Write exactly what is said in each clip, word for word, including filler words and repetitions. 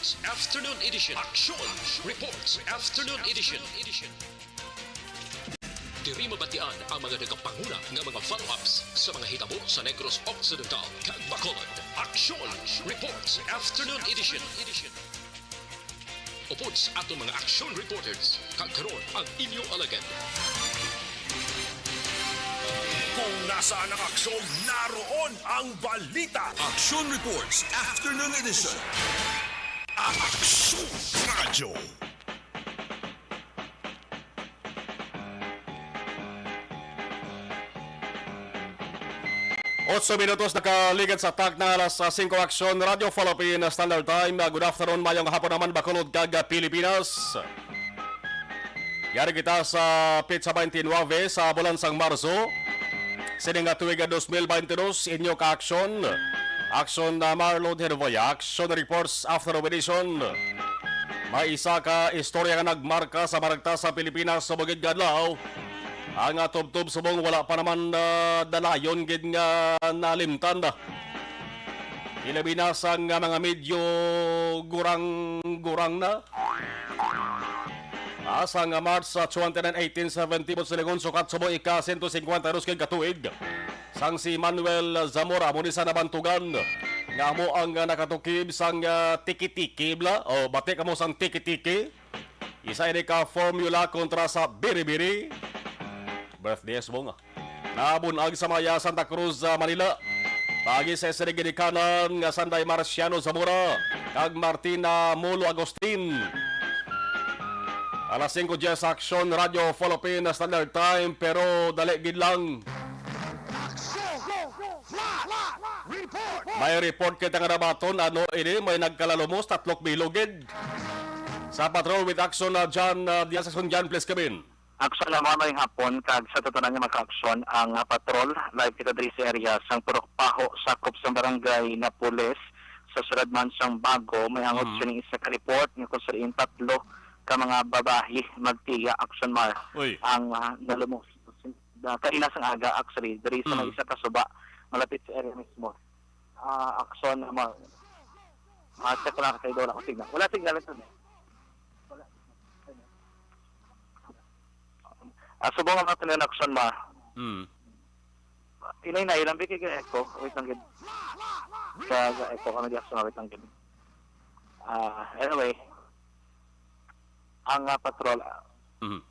Afternoon Edition. Action Reports Afternoon Edition. Diri mabatian ang mga nagapanguna nga mga follow-ups sa mga hitabo sa Negros Occidental kag Bacolod. Action Reports Afternoon Edition. Upod sa aton mga action reporters, kag karon ang inyo alagad. Kung nasaan ang aksyon, naroon ang balita. Action Reports Afternoon Edition. Action Radyo. Otso minutos nakaligad sa takna alas singko. Aksyon Radyo Philippine Standard Time. Good afternoon, mayong hapon naman, Bacolod kag Pilipinas. Yari kita sa petsa twenty-nine sa bulan sang Marso. Sini nga tuig nga twenty twenty-two, inyo ka-aksyon. Aksyon na Marlon Herboya, Action Reports After Edition. May isa ka istorya nga nagmarka sa maragta sa Pilipinas sa bugid nga adlaw. Ang, ah, tubtob subong wala pa naman, ah, dalayon gid nga nalimtan. Ilabi na sang, ah, mga medyo gurang-gurang na. Ah, sang, ah, March, ah, twenty-nine, eighteen seventy, silingon sukat subong ika-sento singkwenta y dos ka tuig. Sang si Manuel Zamora, amo ni sa nabantugan nga amo ang, ah, nakatukib sang, ah, tiki-tiki, bla? O, bati kamo sang tiki-tiki? Isa ini ka formula kontra sa biri-biri. Birthday subong, ah. Nabunag sa maya Santa Cruz, ah, Manila. Pagi sa sini ginikanan nga Sanday Marciano Zamora kag Martina Molo Agustin. Alas singko diyes, Aksyon Radyo Philippine Standard Time, pero dali gid lang. May report kita nga nabaton, ano ini, may nagkalalumos, tatlo ka bilog gid. Sa Patrol with Action, ah, John, ah, Diaz Action. John, please come in. Aksyon naman, may hapon, kag sa tutunan nga makaaksyon ang, ah, patrol. Live kita diri sa area sang Purok Paho, sakop sang barangay Napoles, sa siyudad man sang Bago. May angod Mhm. sining isa ka report nga kung sa diin tatlo ka mga babayi magtiya, Aksyon Mar, Uy. ang, ah, nalumos. Ah, kaina sang aga, actually, diri sa may Mm. isa ka suba, malapit sa area mismo. Ah, Aksyon Mar. Ah, check ko lang kay wala ko signal. Wala signal ito, eh. Wala. Ah, subong nga mga tanan, Aksyon Mar. Mm. Inay na, ilang bigay ka echo. Wait lang gid. Sa, sa echo kami di, Aksyon Mar, wait lang gid. Ah, anyway. Ang, ah, patrol, ah, Mhm.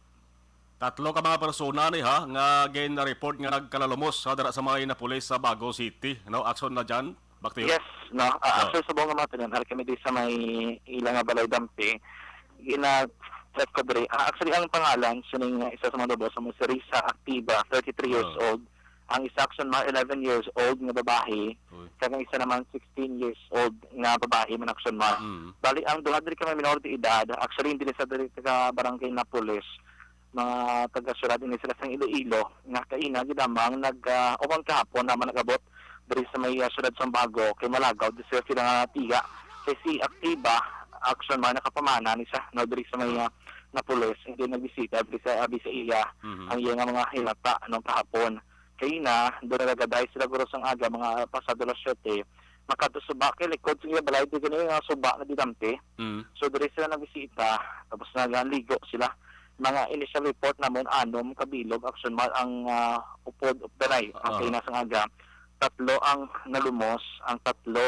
Tatlo ka mga persona ni, ha, nga gin-report nga nagkalalumos, ha, dira sa may Napoles sa Bago City, no? Action na dyan. Back to you. Yes, no. Ah, Oh. Actually, subong nga mga tanan, ari kami di sa may ila nga balay dampi. Gina-check ko diri. Ah, actually, ang pangalan sining isa sa mga boss mo si Risa Activa, thirty-three years Oh. old. Ang isa, Action Mar, eleven years old nga babayi. Uy. Kag ang isa naman, sixteen years old nga babayi man, Action Mar. Mm. Bali, ang duha diri ka mga minor de edad, actually, hindi sa diri ka barangay Napoles, mga taga-syudad ini sila sang Iloilo, nga kaina gid lamang nag, ah, o ang kahapon naman nag-abot diri sa may, ah, syudad sang Bago, kay malagaw di sila, sila nga tiya. Kay si Activa, Action Mar, nakapamana ni siya, no, diri sa may, ah, Napoles, hindi nagbisita diri sa, abi sa iya, Mhm. ang iya nga mga hinata, no, kahapon. Kaina, doon nagaday sila guro sang aga, mga pasado las siyete. Makadto suba kay likod sa iya balay, di gani nga suba na dinampi. Mm. So, diri sila nagbisita, tapos naganligo sila. Mga initial report namon, anom ka bilog, Action Mar, ang, ah, upod, updanay, ang Ah. kaina sang aga. Tatlo ang nalumos, ang tatlo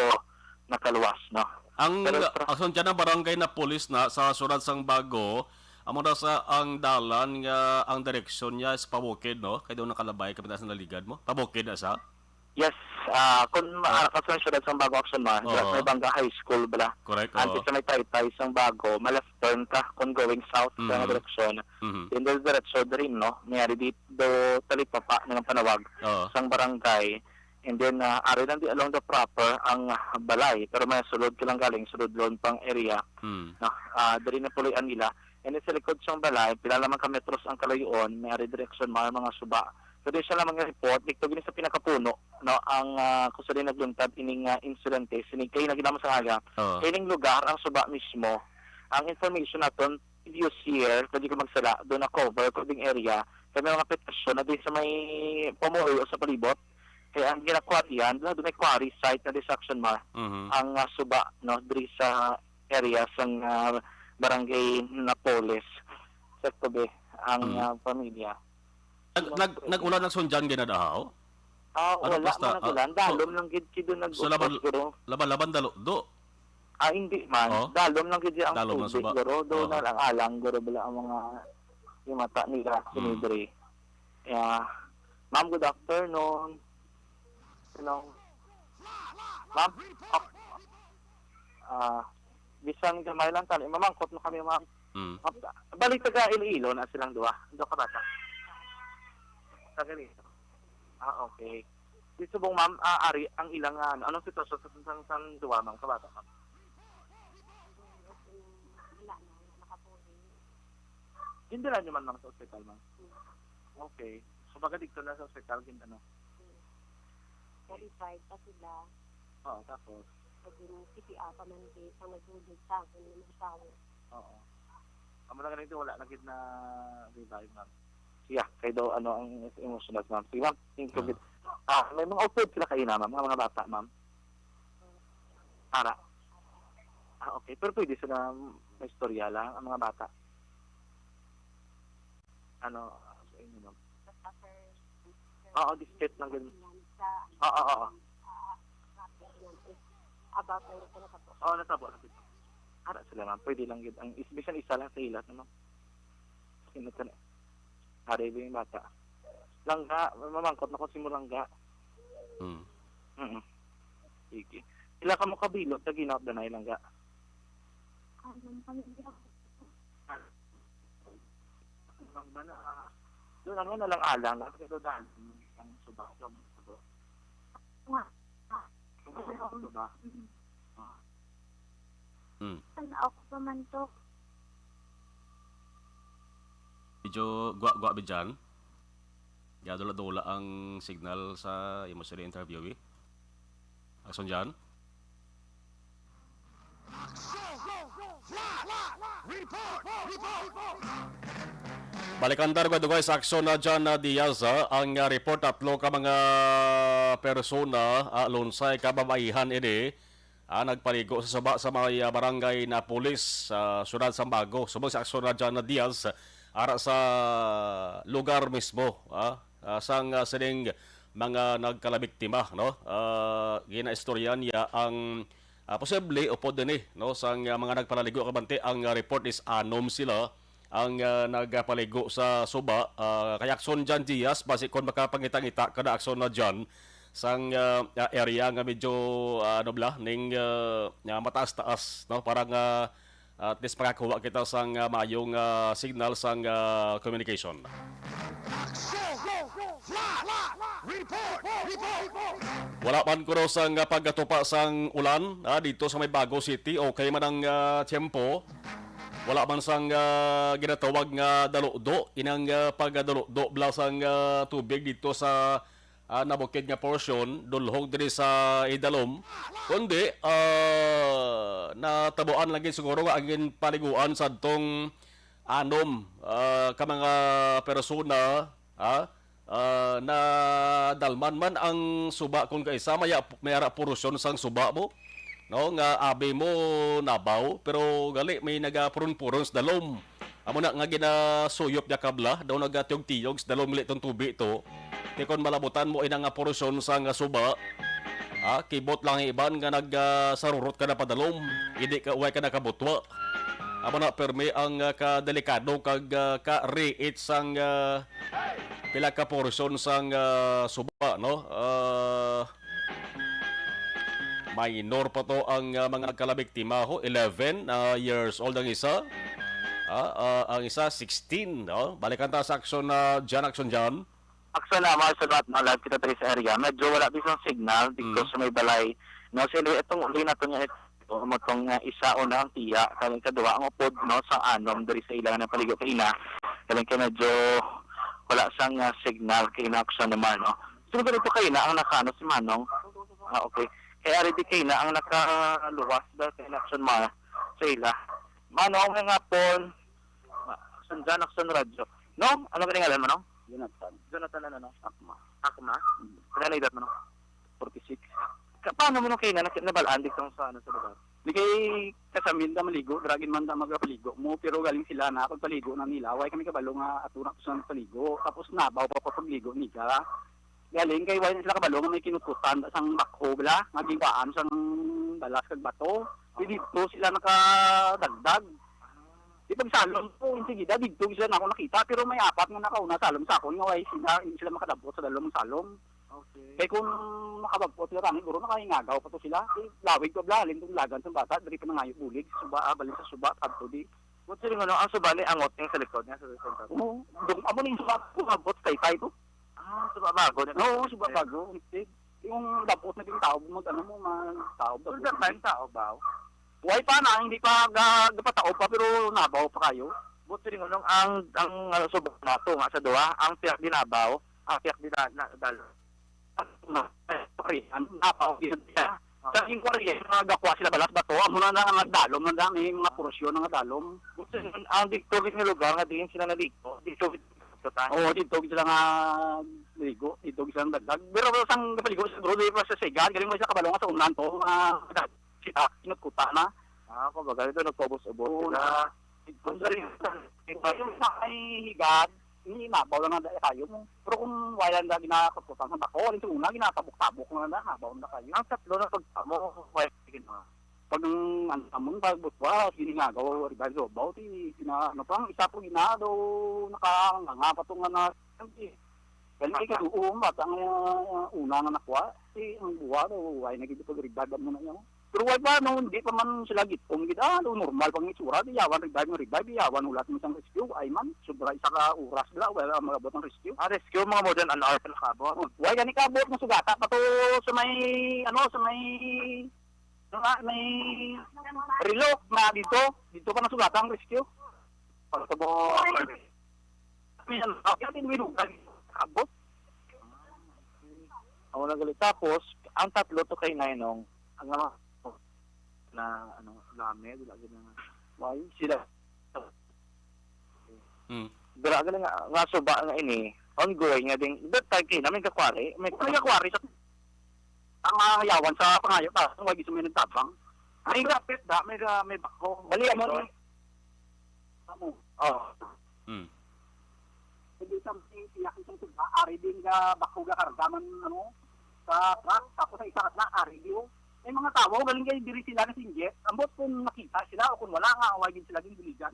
nakaluwas, no? Ang Pero tra- asuntian ng barangay Napoles na sa syudad sang Bago, amo na sa ang dalan nga ang direksyon niya is pabukid, no? Kay doon nakalabay, kapit sa naligad mo. Pabukid na sa? Yes, ah, kung Oh. maarak ka sa syudad sang Bago, Action Mar, Oo. dira sa may Banga High School bala. Correct, Antes oo. sa may taytay sang Bago, ma-left turn ka kung going south sa Mhm. direksyon. Mhm. Then diretso diri, no? Mayari di do talipapa na ng panawag Oo. sang barangay. And then, ah, ari lang di along the proper ang balay, pero may sulod ka lang galing, sulod doon pang area. Hmm. No? Ah, diri na puloy ang ila. And then sa likod sang balay, pila lamang ka metros ang kalayoon, may ari direksyon, mga, mga suba. So, di siya lamang nga report, dito gini sa pinakapuno, no, ang, ah, kung sa di nagluntad, ining, ah, insidente, sinig kayo na ginamos ang aga. Oo. Ining lugar, ang suba mismo, ang information naton, previous year, pwede ko magsala, doon na cover ko ding area, kaya may mga petasyon na din sa may pamuoy o sa palibot. Kaya ang ginakwarihan, doon, doon may quarry site na destruction mar. Mhm. Ang, ah, suba, no, diri sa area sang, ah, Barangay Napoles sa Tabi ang, Mm. ah, pamilya. Nag-, nag-, nag-ulan na sundan ginadahaw? Ah, Ano, wala basta, man nag-ulan. Ah, Dalom so, lang gid kido nag-, so, laban-, guro. Laban-laban dalo-, do? Ah, hindi man. Oh? Dalom lang gid ang Dalom lang tubig, suba. Guro. Doon Oo. na lang alang, guro, bala ang mga, yung mata nila, Mm. sinibre. Yeah. Ma'am, good afternoon. Hello. Ma'am? Ah, ah, bisan gamay lang tani. Mamangkot mo kami, ma'am. Mm. Ma'am, balik taga Iloilo na silang duha. Duha ka bata. Taga Iloilo. Ah, okay. Di subong, ma'am, ah, ari ang ilang, ah, ano, anong sitwasyon sa, sa, sa duha, ma'am, ka bata, ma'am? Wala na, wala nakabuhi. Gindala nyo man, ma'am, sa ospital, ma'am? Hmm. Okay. So, baga dito na sa ospital, gin-, ano? Hmm. Verified pa sila. Oo, tapos? Pag yung C P R pa man, di, pag nagbulig sa akin, yung mga tao. Oo. Amo na ganito, wala na gid na revive, ma'am. Yeah, kay daw, ano, ang emotional, ma'am. Sige, ma'am. Thank you, Ah. gid. Ah, may mga upload sila kaina, ma'am, mga, mga bata, ma'am. Ara. Ah, okay. Pero pwede sila maistorya lang, ang mga bata. Ano, sa inyo, ma'am? Oo, discrete lang din. Oo, oo, oo. About na ito na po. Oo, natabo, natabo. Ara sila, ma'am. Pwede lang gid. Ang is-, bisan isa lang sa ilat, ano? Sino ka na? Hari ba yung bata? Langga, mamangkot na ko si Mulangga. Hmm. Mm. Sige. Sila ka mo kabilot sa ginaot danay, Langga. Ang pamilya ko. Ang mana, ah, doon, ano na lang, alang, lang, pero dahil ang suba, ang suba. Nga. Ang suba. Ah. Hmm. Tan-aw ko pa man to. Medyo gwa-gwa ba dyan? Gadula-dula ang signal sa imo sila interview, eh. Action dyan. Balikan ta, dugay-dugay sa aksyon na dyan na Diaz, ah, ang, ah, report, tatlo ka mga persona, ah, lunsay kababaihan ini, ah, nagpaligo sa suba sa may, ah, barangay Napoles, sa siyudad Sambago. Subong sa aksyon na dyan na Diaz, ara sa lugar mismo, ah, ah, sang, ah, sining mga nagkalabiktima, no? Ah, ginaistorya niya ang, ah, posible upod din, eh, no, sang, ah, mga nagpalaligo. Kabante, ang, ah, report is anom sila ang, ah, nagpaligo sa suba. Ah, kay Action John Diaz, basi kon makapangita-ngita ka na, Action na John, sang, ah, ah, area nga medyo, ah, ano bala, ning, ah, nga mataas-taas, no? Para nga at least makakuha kita sang, ah, maayong, ah, signal sang, ah, communication. Wala man kuno sang, ah, pagkatupa sang ulan, ah, dito sa may Bago City. Okay man ang, ah, tiyempo. Wala man sang, ah, ginatawag nga daludo. Inang, ah, pagdaludo bala sang, ah, tubig dito sa ah, nabukid nga portion, dulhog diri sa idalom, kundi, ah, natabuan lang gid siguro nga ang ginpaliguan sadtong anom, ah, ka mga persona, ah, ah, nadalman man ang suba. Kung kaisa, may, may ara porosyon sang suba mo, no, nga abi mo nabaw, pero gali may nagapuron-puron sa dalom. Amo na nga ginasuyop niya kabla, daw nagatiyog-tiyog sa dalom, gali tong tubi to. Kay kon malabutan mo ina nga porosyon sa nga suba, ah, kibot lang ang iban nga nag, ah, sarurot ka na padalom, hindi ka, way ka nakabutwa. Amo na permi ang, ah, kadelikado kag, ah, kariit sang, ah, pila ka porosyon sang, ah, suba, no? Ah, Minor pa to ang, ah, mga nagkalabiktima, ho, eleven, ah, years old ang isa. Ah, ah, ang isa, sixteen, no? Balikan ta sa aksyon na John, aksyon John. Aksyon na, mahal sa lahat, mga live kita diri sa area. Medyo wala din ang signal dito Mm. sa may balay. No, sa area, itong uli na to niya, ito, mo tong, ah, isa una ang tiya, kami kaduha ang upod, no, sa anom diri sa ilang napaligo kaina. Kami kay medyo wala sang, ah, signal kay ina aksyon naman, no. Sino ganito kaina ang nakaano si Manong? Ah, okay. Kay ari di kaina ang nakaluwas dahil kay action ma sa ila. Manong, may ngapon. Ma-, Action John, Action Radyo. No? Ano galing alam mo, no? Jonathan. Jonathan, ano, no? Akma. Akma? Mm. Ilan na edad mo, no? Forty-six. Ka-, paano mo nung kaina nak-, nabalaan dito sa, ano, sa lugar? Di kay kasamin ta maligo, dira gid man ta magapaligo mo, pero galing sila na, pagpaligo na nila, way kami kabalo nga ato na to sa paligo. Tapos nabaw pa, pa pagligo nila. Galing kay way na sila kabalo nga may kinutkutan sang bakho bala, nga ginbaan sang balas kag bato. Di dito sila nakadagdag. Di pagsalom ko, sige da, dito sila na ako nakita, pero may apat nga nakauna salom sa akon nga way sila, hindi sila makadabot sa dalom salom. Okay. Kay kung makabagpot sila tani, guro, nakahingagaw pa to sila. Kay lawig pa bala, halin tong lagan sa bata, diri pa nangayo bulig, sa suba, ah, balin sa suba, kadto di. Buot siling, ano, ang suba ni angot ning sa likod niya, sa likod niya. Oo, dong, amo ning suba ko, abot sa taytay ko. Ah, suba bago na. Oo, suba bago, instead. Yung dapot na din tao, mag, ano mo, mag tao, So, dapot. That time, tao ba? Way pa na, hindi pa ga-, gapatao pa, pero nabaw pa kayo. Buot siling, ano, ang, ang, ano, suba nato nga sa duha, ang tiyak dinabaw, ang tiyak dina-, na-, dal-, Korean, napaw gyud siya. Sa ing Korean, mga gakwa sila balas bato, amo na na nga dalom na dami, mga porosyon nga dalom. Ang dito gid nga lugar nga diin sila naligo, dito gid sa ta. Oo, dito gid sila nga ligo, dito gid sila nagdagdag. Pero sang gapaligo sa bro, di pa sa sigan, galing mo siya kabalo nga sa unan to, nga sila, kinutkuta na. Ah, kumbaga, ito nagpaubos-ubos Oo, sila. na. Ang galing. Yung sa kay higad, Hindi, mabaw lang na kayo mo. Pero kung wala na ginakaputang sa bako, alin sa una, ginatabok-tabok lang na, mabaw na kayo. Ang tatlo na pagtamo, wala sige na. Pag ang, ang tamon, pag butwa, ginagawa, riba, so, baw, ti, gina, ano pa, ang isa po, gina, daw, nakanganga pa to nga na, eh. Kaya Bata. Ikaduo, ang bata, ang, uh, una nga nakuha, si, ang buwa, daw, ay, nagigipag-riba, mo na niya. Pero wala pa, no, hindi pa man sila gitong gid. Ah, no, normal pang itsura. Di yawan revive nga revive, di yawan hulat mo sang rescue. Ay man, sobra isa ka oras bala, wala magabot ang rescue. Ah, rescue, mga more than an hour pa nakabot. Oh, wala gani kabot nga sugata pa to sa may, ano, sa may, ano nga, may relo na dito. Dito pa nasugata ang rescue. Pagtabo. Ayan, ayan, may lugar. Abot. Ako na gali. Tapos, ang tatlo to kay Ninong, ang ama ko na, ano, lame, wala gid na. Why? Sila. Mm. Dira gani nga, nga suba nga ini, ongoing nga ding, that time kay namin kakwari, may May kakwari sa, ang, ah, yawan sa pangayo ta, ang wagi sa may nagtabang. Ay, lapit da, may ga-, may bako. Bali, amo ni. Amo. Oh. Mm. Hindi something siya, isang suba, ari din ga bako ga karga man, ano, sa truck, tapos sa isa ka na, ari di, oh. May mga tawo, galing kay diri sila nasinggit. Ambot kung nakita sila o kung wala nga, wala gid sila ginbuligan.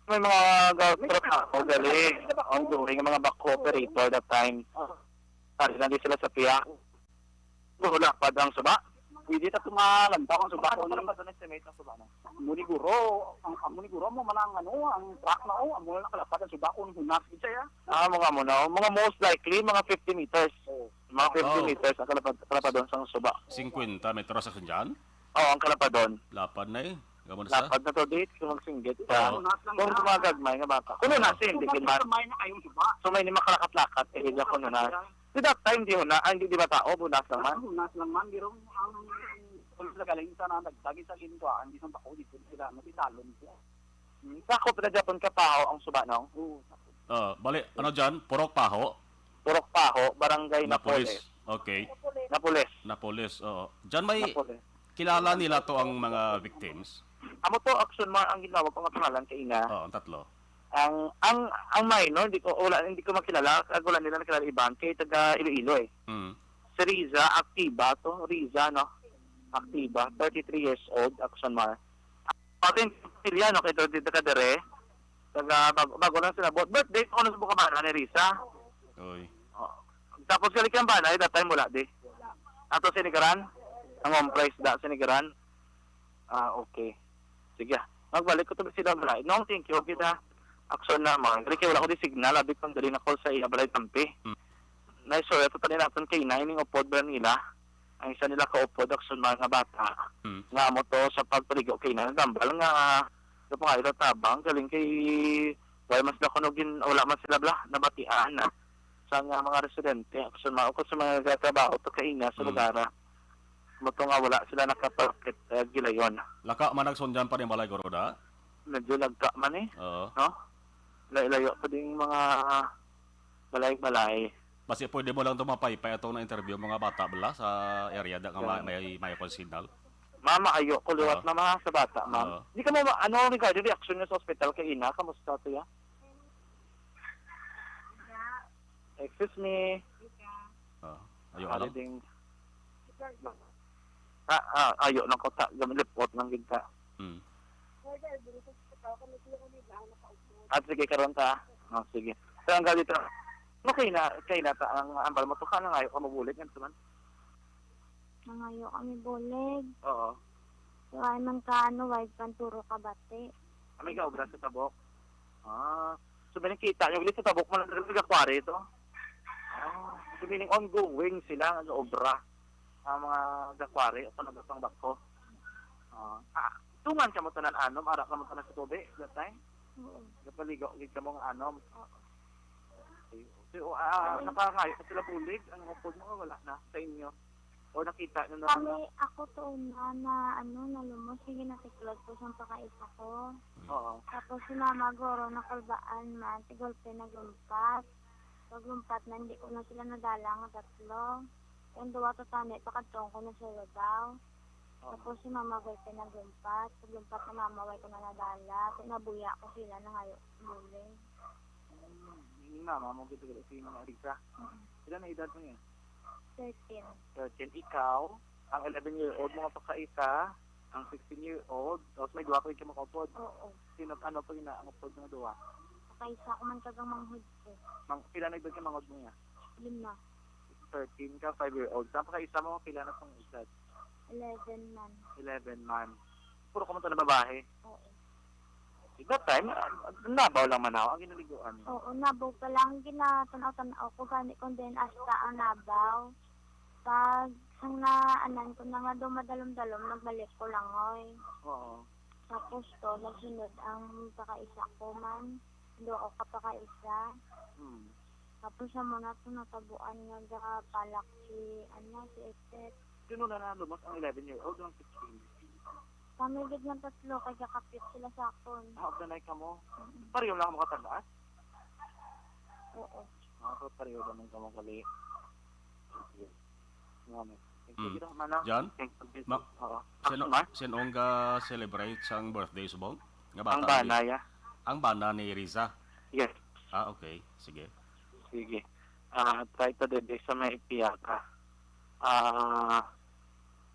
May mga ga-, May trabaho, mga gali. Ongoing nga mga backhoe operator that time. Oh. Ari na di sila sa piyak. Wala pa ang suba. Pwede ta tumalantaw ang suba. Ano pala ba doon estimate ng suba, no? Amo ni guro, ang, amo ni guro, amo man ang, ano, ang truck na, oh, amo na nakalapad ang suba, kung hunas, gid siya. Ah, mga mo na, oh. Mga most likely, mga fifty meters. Oo. Mga fifty Oh. meters ang kalapad, kalapadon sang suba. Singkwenta metros sa dyan? Oo, ang kalapadon. Lapad na eh. Gamo na sa? Lapad na to, date, kung magsinggit Oo. ka. Hunas lang Kung na. Gumagagmay nga bata. Kung Oo. hunas, hindi, Kung kin man. May na kayong suba. So, may ni makalakat-lakat, eh, hindi ako hunas. Di that time, di huna, ah, hindi, di ba tao, bunas lang man? Ang hunas lang man, pero ang, ang nagaling sa nadagdag sa ginkuhaan, di sa bako, di ko sila, ano, di talon siya. Hmm, sakop na Japon ka paho ang suba, no? Oo. Ah, bali, ano dyan? Purok Paho? Purok Paho, Barangay Napoles. Napoles. Okay. Napoles. Napoles, oo. Dyan may Napoles. Kilala nila to ang mga victims? Amo to, Action Mar, ang ginawag ko nga pangalan kay ina. Oo, ang tatlo. Ang, ang, ang minor, hindi ko, wala, hindi ko makilala, kag wala nila nakilala iban, kay taga Iloilo eh. Mm. Si Riza, Activa to, Riza, no? Activa, thirty-three years old, Action Mar. Pati yung pamilya, no, kay dito ka dire. Taga, bago, bago lang sila. But birthday ko na sa Bukabana ni Riza. Oy. Oh. Tapos galing ang bana, eh, that time wala, di. Ato sinigaran? Ang home price da, sinigaran? Ah, okay. Sige. Magbalik ko to sila, bala. Nong, thank you. Kita, action na, mga. Dali kay wala ko di signal. Abi kong dali na call sa iya, balay tampi. Hmm. Naistorya to pa din natin kay Inay, ning upod ba nila? Ang isa nila ka upod, Action, mga bata. Hmm. Nga mo to sa pagpaligo kay Inay. Gambal nga, sa pangayo tabang, galing kay, wala man sila kuno gin-, wala man sila bala, nabatian. Sa nga mga residente, Action, mga, o sa mga nagtatrabaho to kay Inay sa Hmm. lugar. Mo to nga wala sila nakapalapit, eh, gilayon. Laka man nagsundan pa rin balay, Goroda? Medyo lagka man eh. Oo. No? Layo-layo pa ding mga balay-balay. Basi pwede mo lang ito mapaypay atong na-interview mga bata bala sa area da nga may, may, may signal. Mama, ayo ko liwat, Oo. Mama, sa bata, ma'am. Oo. Di ka mo ma-, ano, regarding reaction niya sa ospital kay ina, kamusta to, ya? Excuse me. Oo. Ayo, Ano alam. ding, ah, ah, ayo lang ko ta, gamlipot lang gid ta. Hmm. At sige, karon ta. Oh, sige. Pero ang galit, okay na, kay na ta, ang ambal mo to ka, nangayo ka mabulig, ano man? Nangayo kami bulig. Oo. So, ay man ka, ano, wide panturo ka bati. Ah, may gaobra sa tabok? Ah. So, may nakita nyo, ulit sa tabok mo lang talaga, gakwari ito? Ah. So, meaning ongoing sila nga gaobra. Ang mga gakwari, o kung nagapang bako. Ah. Ah, tungan ka mo tanan anom, ara ka mo tanan sa tubig, that time? Oo. Gapaligo, gid ka mo nga anom. Oo. Okay. So, ah, Ay. Nakangayo pa sila bulig, ang upod mo, wala na sa inyo? O nakita nyo na Kami, lang? Ako to una na, ano, nalumos, sige, natiklod ko sa pakaisa ko. Oo. Tapos si mama, guro, nakulbaan man, tigulpe naglumpat. Paglumpat na, hindi ko na sila nadala nga tatlo. Yung duwa to tani, pakadtuon ko na sa babaw. Oo. Tapos si mama, gulpe naglumpat. Paglumpat na mama, way ko na nadala. Kung nabuya ko sila, nangayo bulig. Hmm, yung mama mo, gito, gito, si Mama Risa. Mm. Ilan na edad mo yun? Thirteen. Thirteen. Ikaw, ang eleven-year-old mo nga pakaisa, ang sixteen-year-old, tapos may duha pa rin ka makaupod. Oo. Sino, ano pa yun na ang upod ng duha? Pakaisa ko man kag ang manghod ko. Mang, pila na edad ka manghod mo niya? Lima. Thirteen ka, five-year-old. Sa pakaisa mo, pila na pang edad? Eleven man. Eleven man. Puro ka man to na babae? Oo. That time, ah, nabaw lang man ako ang ginaliguan mo. Oo, nabaw pa lang, ginatanaw-tanaw ko gani kung din hasta ang nabaw. Pag sang naanan ko na nga daw madalom-dalom, nagbalik ko lang, oy. Oo. Tapos to, nagsunod ang pakaisa ko man. Duha ka pakaisa. Hmm. Tapos sa muna to natabuan nga gapalak si, ano, si Etet. Sino na nalumos ang eleven-year-old o ang sixteen? Kami gid nga tatlo, kay gakapit sila sa akon. Ah, ugdanay ka mo? Mm-mm. Pareho lang mo katag-as? Oo. Ah, so pareho lang ka mo kali. Sige. Nga mo. Thank you, Mm. Gid, mana. John? Thank you, Gid. Ma-, Oo. Sino, Customer? Sino ang ga-celebrate sang birthday subong? Nga bata Ang bana, ni, ya. Ang bana ni Riza? Yes. Ah, okay. Sige. Sige. Ah, try to dede sa may piyaka. Ah,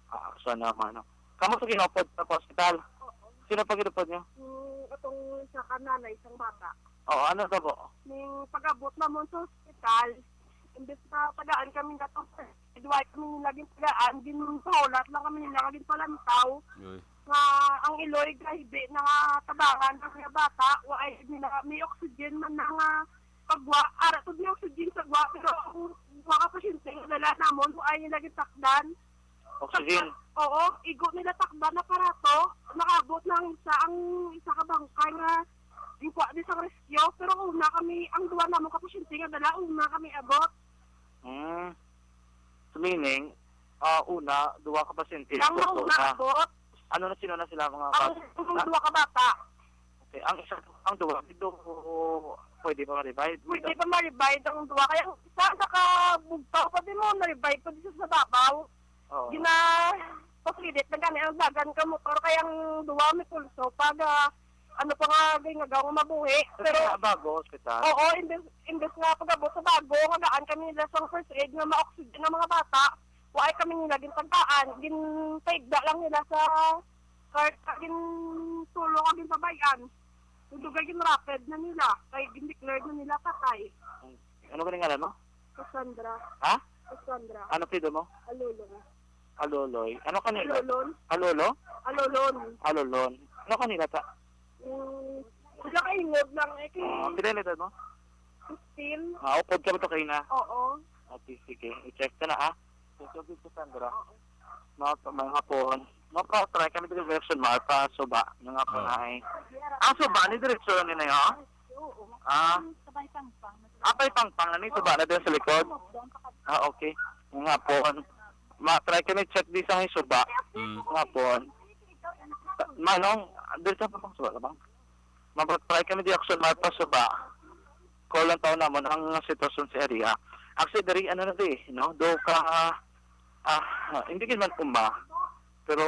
ah, asa naman, no? Kamo sa ginupod sa hospital? Oo. Sino pa ginupod niyo? Yung atong isa ka nanay, isang bata. Oo, ano sa po? Ning pag-abot namon sa hospital, imbes na tagaan kami nga to, duwa kami nila gintagaan, ginpahulat lang kami nila nga ginpalantaw. Uy. Nga ang iloy gahibi na nga tabangan ang mga bata, wa ay nila may oxygen man na nga pagwa, ara to may oxygen sa gwa, pero ang mga pasyente nga dala namon, wa ay nila gitakdan. Oxygen. Oo, igo nila takdan na aparato. Nakabot na ang isa, ang isa ka bangkay nga gikuha ni sa rescue. Pero una kami, ang duwa namon ka pasyente nga dala, una kami abot. Hmm. So, meaning, ah, una, duwa ka pasyente, Ang abot nauna na. Abot. Ano na, sino na sila, mga Ang bata? Ang duwa ka bata. Okay, ang isa, ang duwa, dito, pwede pa ma-revive? Pwede pa ma-revive ang duwa. Kaya ang isa, nakabugtaw pa din mo, na-revive pa din sa babaw. Oo. Gina-, pasilit na gani ang dagan ka motor, kaya ang duwa may pulso. Pag, ah, ano pa nga, gay nga gaw nga mabuhi. Pero Pero nga bago, ospital. Oo, imbes, imbes nga pag-abot sa bago, nga gaan kami nila sa first aid nga ma-oxygen ang mga bata, wa ay kami nila ginpagkaan, ginpaigda lang nila sa cart, gintulo nga ginpabay-an. Yung dugay ginrapid na nila, kay gin-declare na nila patay. Ano ka ngalan mo? Cassandra. Ha? Cassandra. Ano pido mo? Alulong. Aloloy. Ano kanila? Alolon. Alolo? Alolon. Alolon. Ano kanila ta? Mm, sila kaingod lang eh. Kay Ah, pila na edad mo? Fifteen. Ah, upod ka ba to kayo na? Oo. Okay, sige. I-check ka na, ha? Thank you, Sandra. Oo. Mga, mga hapon. Mapa-try kami dito sa direction, ma-, pa suba. Nga nga pa Oo. na eh. Ang suba, ni diretso lang nila yun? Oo. Ah. Sabay pangpang. Ah, pay pangpang na ni, suba na din sa likod? Ah, okay. Nga po. Ma-try kami check di sa may suba. Mm. Nga po. Manong, dito sa pang suba, bang? Mag-try kami di action, may pa suba. Call lang tao namon ang sitwasyon sa area. Actually, diri, ano na di, no? Do ka, ah, hindi gid man uma. Pero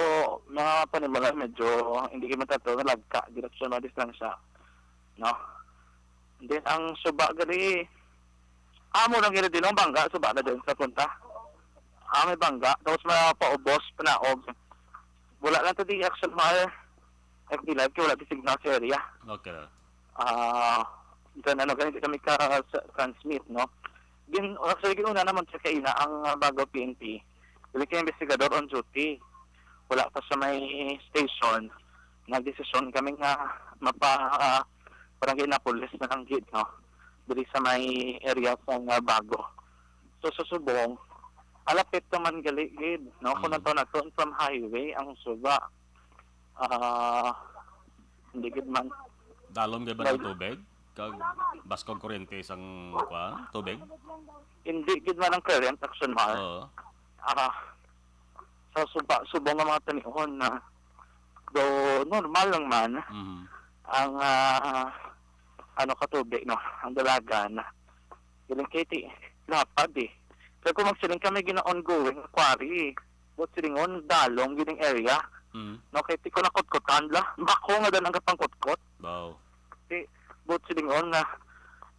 mga panimalay, medyo hindi gyud man tato nalagka, direksyon, mga distansya, no? Then ang suba gali, amo lang gali din ang bangga, suba na din sa punta. Ah, may bangga. Tapos mapaubos, panaog. Wala lang to di action, Mar. F B Live, kay wala di signal sa area. Okay. Ah, then ano, ganito kami ka sa transmit, no? Gin, actually, ginuna naman sa kaina ang, ah, bago P N P. Dili kay investigador on duty. Wala pa sa may station. Nagdesisyon kami nga mapa, ah, barangay Napoles na lang gid, no? Dili sa may area sa nga bago. So, sa subong, alapit naman gali gid, no? Kung Mm. nato nato from highway ang suba. Ah, hindi gid man. Dalom gid ba ng Like tubig? Kag baskog kuryente sang, kuwan, tubig? Hindi gid man ang current, action, Mar. Oo. Ah, sa suba, subong nga mga tanion na do normal lang man Mhm. ang, ah, ano ka tubig, no? Ang dalagan. Galing kay ti-, lapad eh. Pero kung magsiling kami gina-ongoing quarry, buot silingon, dalom gid ang area. Mm. No, kay ti ko nakutkutan la. Bako nga dan ang kapangkutkot. Wow. Ti, buot silingon nga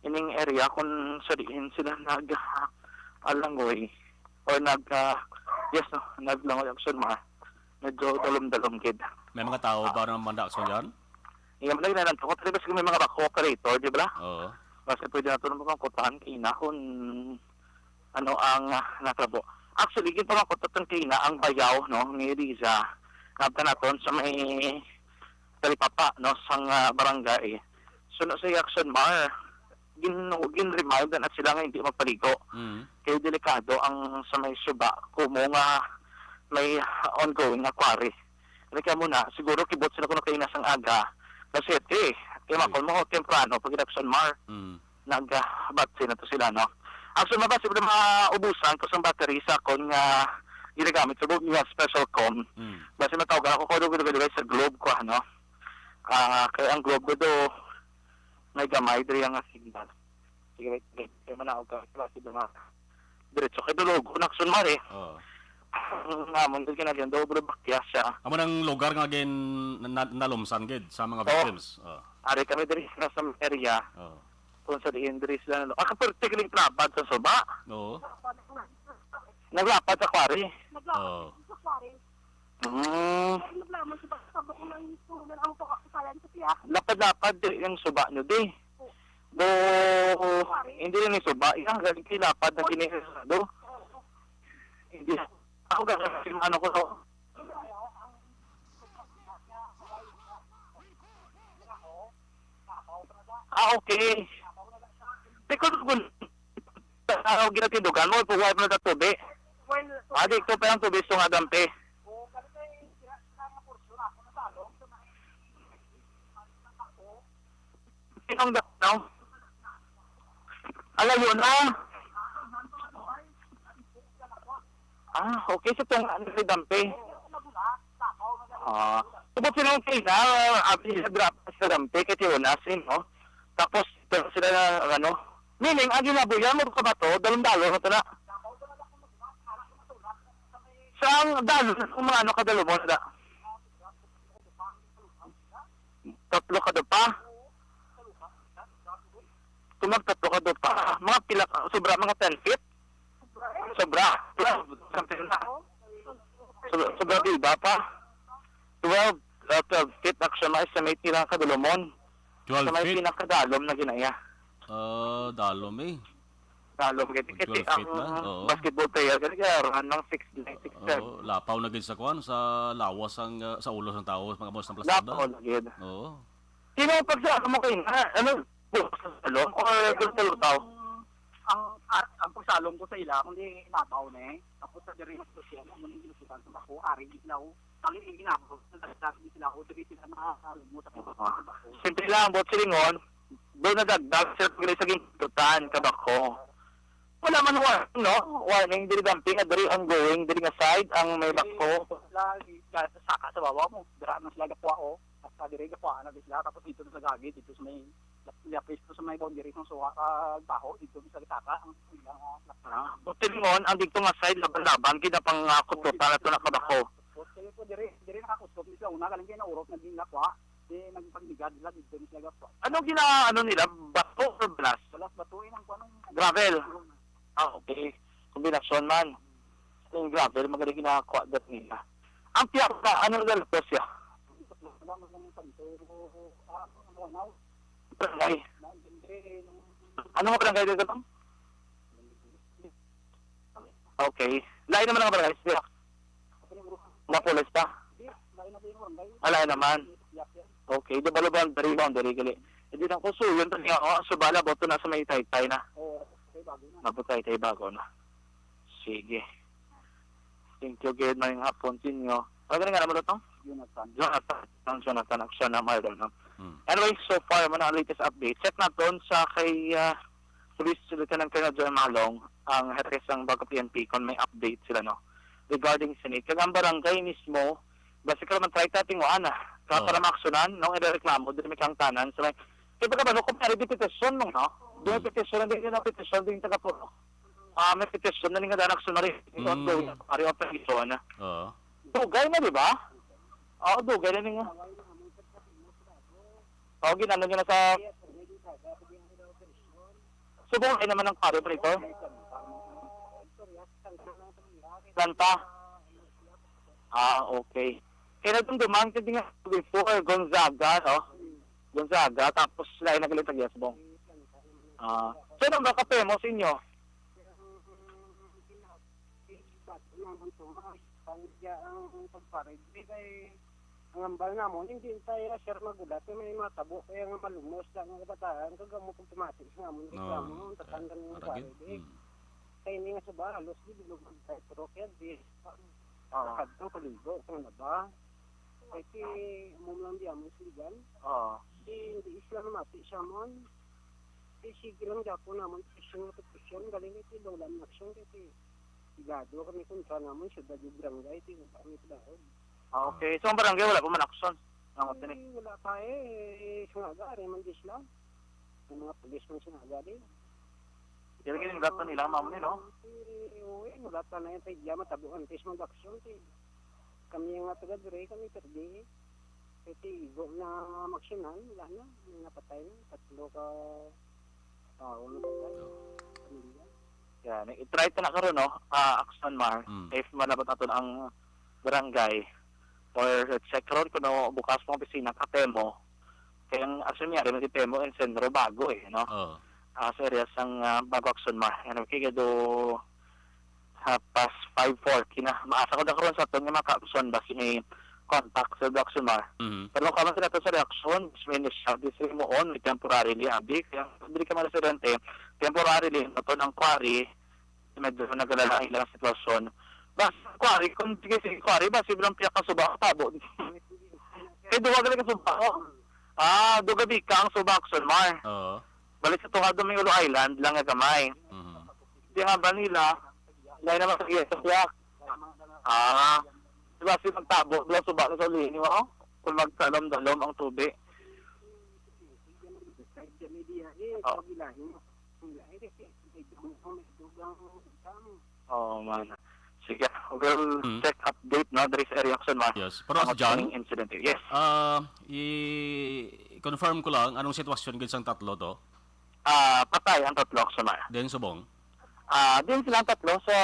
ining area kung sa diin sila nag, ah, alangoy or nag, ah, yes, no, naglangoy action, mga medyo dalom-dalom gid. May mga tao ba na manda action dyan? Iya man lang, nananto ko, pero basta may mga backhoe operator, di ba? Oo. Basta pwede nato naman kutahan kay ina kung ano ang, ah, natabo. Actually, ginpamangkot naton kay ina ang bayaw, no, ni Riza. Nabta naton sa may talipapa, no, sang, ah, barangay. Suno sa action, Mar, gin-, gin-remind na sila nga hindi magpaligo. Mm. Kay delikado ang sa may suba, kumo nga may ongoing nga quarry. Kaya mo na, siguro kibot sila kuno kay ina sang aga, alas siyete. Kaya Uy. makon mo, temprano, pag action, Mar, Mm. nagbatsi na to sila, no? Actually, mabas, siyempre, maubusan ko sang battery sa akon nga ginagamit sa buong nga special com. Mm. Basi matawag ako ko, dugo-dugo sa Globe ko, ano? Ah, kaya ang Globe ko do, may gamay, diri ang signal. Sige, wait, wait. Kaya manaog ka, kasi mga diretso kay Dulugo, Nakson, Mare. Oo. Ang amon, doon ka na dyan, doble bakya siya. Amo nang lugar nga gin-, na-, nalumsan gid sa mga Oo. victims. Oo. Ari kami diri sa, sa area. Oo. Kung sa diin diri sila, ah, kaperti galing trabad sa suba. Oo. Naglapad sa quarry. Oo. Mm. Ay, naglaman sa bata, sabok ng tunan ang pagkakasalan sa siya. Lapad-lapad di yung suba nyo, di. Do, hindi rin yung suba. Yung galing kay lapad na ginirado. Hindi. Ako gagawin yung ano ko, no? Ah, okay. Di ko, kung, ah, ginatindugan mo, pag wipe na sa tubi. Ah, di ko pa yung tubi, so nga dampi. Sinong da-, no? Alayo na. Ah, okay. Sa tunga na si Dampi. Ah, tubot sila yung kina, abi sa drop sa Dampi, kay Tiunas, eh, no? Tapos, pero sila na, ano, meaning, ang ginabuyan mo ka ba to? Dalon-dalon na to na. Sa ang dalon, kung mga ano, kadalumon na. Tatlo ka dupa? Kung magtatlo ka dupa, mga pila ka, sobra mga ten feet? Sobra. Twelve, something na. Sobra, sobra di ba pa? Twelve, uh, twelve feet, actually, ma-estimate nila ang kadulumon. Twelve Sa may feet? pinakadalom na ginaya. Ah, dalom eh. Dalom, kaya Kung kasi twelve feet ang na, oo. basketball player, kasi kaya run ng six nine, six seven. Oo, lapaw na gid sa kwan, sa lawas ang, ah, sa ulo sang tao, mga boss ng plastada. Lapaw na gid. Oo. Sino pag sa ano mo kayo na, ano, sa salong or doon sa lutaw? Ang, ang, ang pagsalong ko sa ila, kundi lapaw na eh. Tapos sa diri, ang social, ang mga ginusutan sa bako, ari, ilaw. Kami yung ginagawa, nagdagdag din sila ako, dili sila makakalumot sa Ah. trabaho. Simple lang, buot silingon, doon nadagdag sila pag sa gintutan, kabako. Wala man warning, no? Warning, dili dumping, at dili ongoing, dili nga side, ang may bako. Sila, saka sa babaw mo, dira na sila gakuha, oh. At sa diri, gakuha na sila, tapos dito na sa gagi, dito sa may Lapis ko sa may boundary sang suha ka baho, dito sa Gitaka, ang ilang, ah, Ah, buot silingon, ang dito nga side, laban-laban, gid ang pang, ah, kututan na to na kabako. Tapos, kayo po, Sa una, galing kayo na urok, naging lakwa. Di, naging paghigad sila, dito sila lakwa. Ano gina-, ano nila? Bato or balas? Balas, bato, yun ang kuwanong Gravel? Ah, okay. Kombinasyon man. Yung gravel, magaling ginakuha dati nila. Ang piyaka, ano nila po siya? Wala man lang yung panto, ah, ano, ano, Barangay. Naintindi, yung Ano nga barangay dito, Tom? Okay. Lain naman ang barangay siya. Napulis pa. Ala naman. Okay, di ba, boundary, boundary, gali. Hindi lang ko suyon pa niya, oh, subala, boto na sa may taytay na. Oo, kay bago na. Mabutay kay bago na. Sige. Thank you, good morning hapon sa inyo. Ano nga naman ito? Jonathan. Jonathan. Ang Jonathan, action na, Marlon, no? Hmm. Anyway, so far, mo na ang latest update. Check naton sa kay, ah, Police Lieutenant Colonel John Malong, ang head kay sang Bago P N P, kung may update sila, no? Regarding sa init. Kag ang barangay mismo, basta ka naman try tapping, wala na. Ka Oo. Para maaksunan, no? Ida reklamo, dili may kangtanan. So, may, kaya pagkabalo, kung may petition mo, no? Di may Hmm. petition, hindi na petition, di yung taga-Purok. Ah, may petition na ning anak sumari. Mm. Ongoing, pare, operation. Oo. Dugay na, di ba? Oo, dugay na ning, oo, ginano niya na sa Subong ay naman ang pare, pre, ko? Planta. Ah, okay. Kaya nagdumduman ka din nga before, Gonzaga, no? Gonzaga, tapos sila ay nagalit sa Subong. Ah, so, nang baka pemo sa inyo? Ang pagparig, di kay ang hambal namon, hindi tayo sir magulat, kay may mga tabo, kaya nga malumos lang ang kabataan, kag amo kung tumatis nga amon, Oo, reklamo, ang eh, tatanggal ng aragin. Pare, di. Hmm. Kay ini nga sa bahalos, di bilog ang tayo, pero kaya di, Ah. Kadto, paligo, kung na ba? Kay si, amo lang di amon siligan. Oo. Di, hindi sila namati siya mon. Di, sige lang gyapon namon, presyon nga presyon, galing kay si Lola ang aksyon, kay si sigado kami kontra namon, syudad yung barangay, di, kami sa daog. Ah, okay. So, ang barangay, wala pa man aksyon? Ang Ay, opening? Wala pa eh. Sa nga, ari man di sila. Ang mga pulis man sa nga, di. Kaya lagi yung gato nila, ma'am, ni, no? Eh, uy, wala pa na yung tayo, matabo ang tis mag-aksyon, eh. Kami nga taga dire, kami perdi, eh. Kay ti igo na maksyonan, wala na. May napatay na, tatlo ka tao na patay. Oh. Pamilya. Yan, i-try ta na karon, no? Ah, Action Mar, Mm. if malabot naton ang barangay, or check ron kuno bukas pang opisina, ka-Temo. Kay ang Action Mar, may Temo and Senro bago, eh, no? Oo. Ah, sa area sang, ah, bago Action Mar. Ano, kay do, ah, past five forty na. Maasa ko na karon sa aton nga mga ka-Action, basi may contact sa Action Mar. Mhm. Pero kung sila to sa reaksyon, mas may initial, di sila mo on, may temporarily, abi. Kaya dili ka mga residente, temporarily, naton ang quarry, medyo nagalalain lang ang sitwasyon. Bas, quarry, kung sige, sige, quarry, bas, bilang piyakasuba, tabo. Eh, duwa gali ka suba, oh. Ah, duga di ka ang suba, Action Mar. Oo. Balik sa tungod may Ulo Island, lang nga gamay. Mhm. Di nga ba nila, lain naman sa iya, sa siya. Ah, di ba, si magtabo, wala suba na sa ulihin mo, oh? Kung magsalom-dalom ang tubig. Oh. Oh, man. Sige, we'll Mm. check update, no, diri sa area, Action Mar. Yes. Pero, Ang John, upcoming incident. Yes. Ah, i-confirm ko lang, anong sitwasyon gid sang tatlo to? Ah, patay ang tatlo, Action Mar. Din subong? Ah, din silang tatlo sa,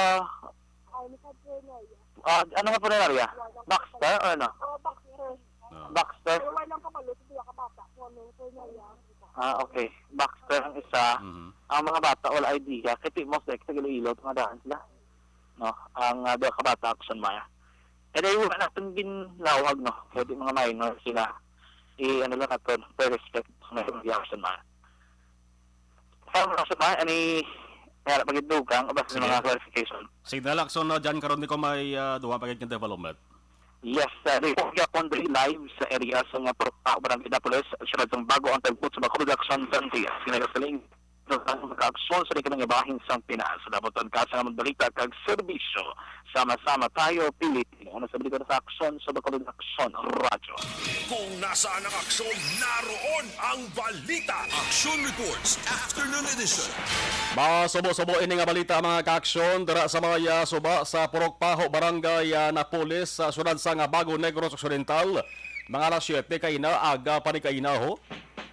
ah, ano nga punerarya? Baxter or ano? Ah. Baxter? Ah, okay. Baxter ang isa. Mhm. Ang mga bata, wala idea. Kay ti most likely, sa Iloilo, nga daan sila. No? Ang, ah, duha ka bata, Action Mar. Kaya wala natin ginlawag, no? Pwede mga minor sila. I-, ano lang natin, pay respect sa mga Action Mar. Sa mga Action Mar, ani, kaya pagdugang, o basta Sige. Mga clarification. Signal Action, no, dyan karon di ko may, ah, duha pa gid nga development. Yes, sir. Di ko gyapon diri live sa area sa nga Purok, ah, Barangay Dapoles, siyudad sang Bago ang Tagpot sa Bacolod Action Frontier. Sinagasaling sa mga aksyon sa likod ng ibahin sang Pinas. Sa dapat ang kasa nga magbalita kag serbisyo. Sama-sama tayo, Pilipino. Una sa balita sa Aksyon sa Bacolod, Aksyon Radyo. Kung nasaan ang aksyon, naroon ang balita. Action Reports, Afternoon Edition. Masubo-subo ini nga balita, mga kaaksyon, dira sa may, ah, suba sa Purok Paho, Barangay, ah, Napoles, sa siyudad sang Bago Negros Occidental. Mga alas siyete kaina, aga pa ni kaina, ho.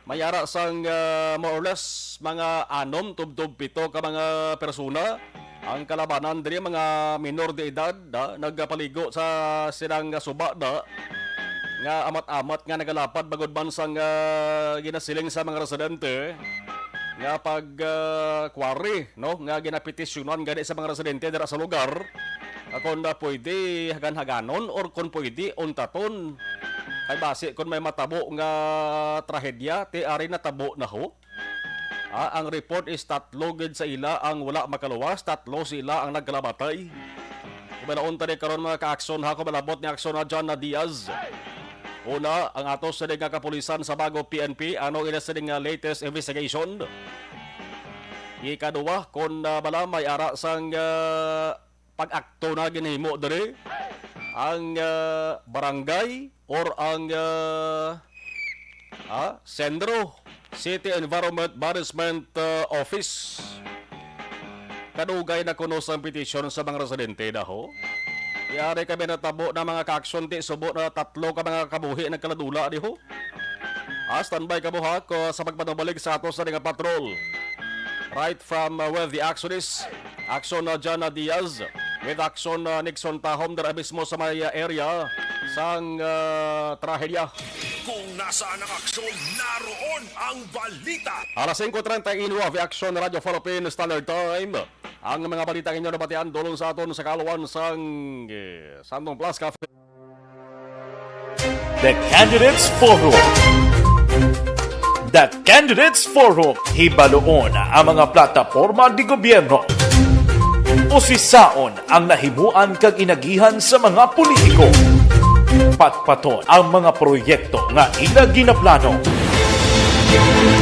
May ara sang, ah, more or less, mga anom tubtob pito ka mga persona ang kalabanan diri, mga minor de edad, ah, nagapaligo sa silang suba na nga amat-amat nga nagalapad bangod man sang, ah, ginasiling sa mga residente nga pag, ah, quarry, no, nga ginapetisyonan gani sa mga residente dira sa lugar, ah, kon, ah, pwede hagan-haganon or kon pwede untaton. Kay basi kon may matabo nga trahedya, ti ari natabo na, ho. Ah, ang report is tatlo gid sa ila ang wala makaluwas, tatlo sila ang nagkalamatay. Ibalaon ta ni karon, mga kaaksyon, ha, kung malabot ni aksyon na John na Diaz. Una, ang ato sini nga kapulisan sa Bago P N P, ano ina sini nga latest investigation? Ikaduha, kung, ah, bala may ara sang, ah, pag-akto na ginhimo diri ang, ah, barangay or ang, ah, ah, Sendro City Environment Management, ah, Office. Kadugay na kuno sang petisyon sa mga residente na, ho. Yari kami natabo na mga kaaksyon, ti subo na tatlo ka mga kabuhi nagkaladula, di ho. Ah, standby kamo, ha, ko sa pagpanumbalik sa ato sa nga patrol. Right from, uh, where the action is, action na Jana Diaz, with action na Nixon Tahom, dira mismo sa may, uh, area sang, uh, trahedya. Kung nasaan ang aksyon, naroon ang balita. Alas singko treinta y uno, V Action Radyo Philippine Standard Time. Ang mga balita nga inyo nabatian dulong sa aton sa kaluan sang, eh, Santong Plus Cafe. The Candidates Forum. The Candidates Forum, hibaluon ang mga plataporma di gobyerno. Usisaon ang nahimuan kag inagihan sa mga politiko. Patpaton ang mga proyekto nga ila ginaplano.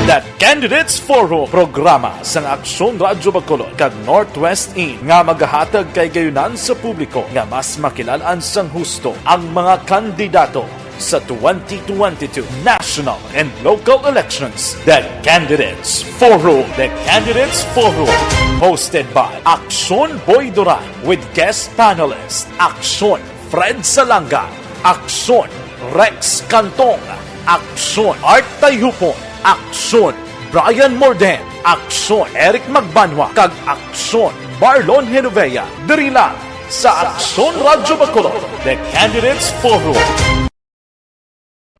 The Candidates Forum, programa sang Aksyon Radyo Bacolod kag Northwest In nga magahatag kay gayunan sa publiko nga mas makilalan sang husto ang mga kandidato sa twenty twenty-two national and local elections. The Candidates Forum. The Candidates Forum, hosted by Aksyon Boy Duran with guest panelist Aksyon Fred Salanga, Aksyon Rex Cantong, Aksyon Art Tayupon, Aksyon Brian Morden, Aksyon Eric Magbanwa, kag Aksyon Marlon Genovea. Diri lang sa Aksyon Radyo Bacolod, The Candidates Forum.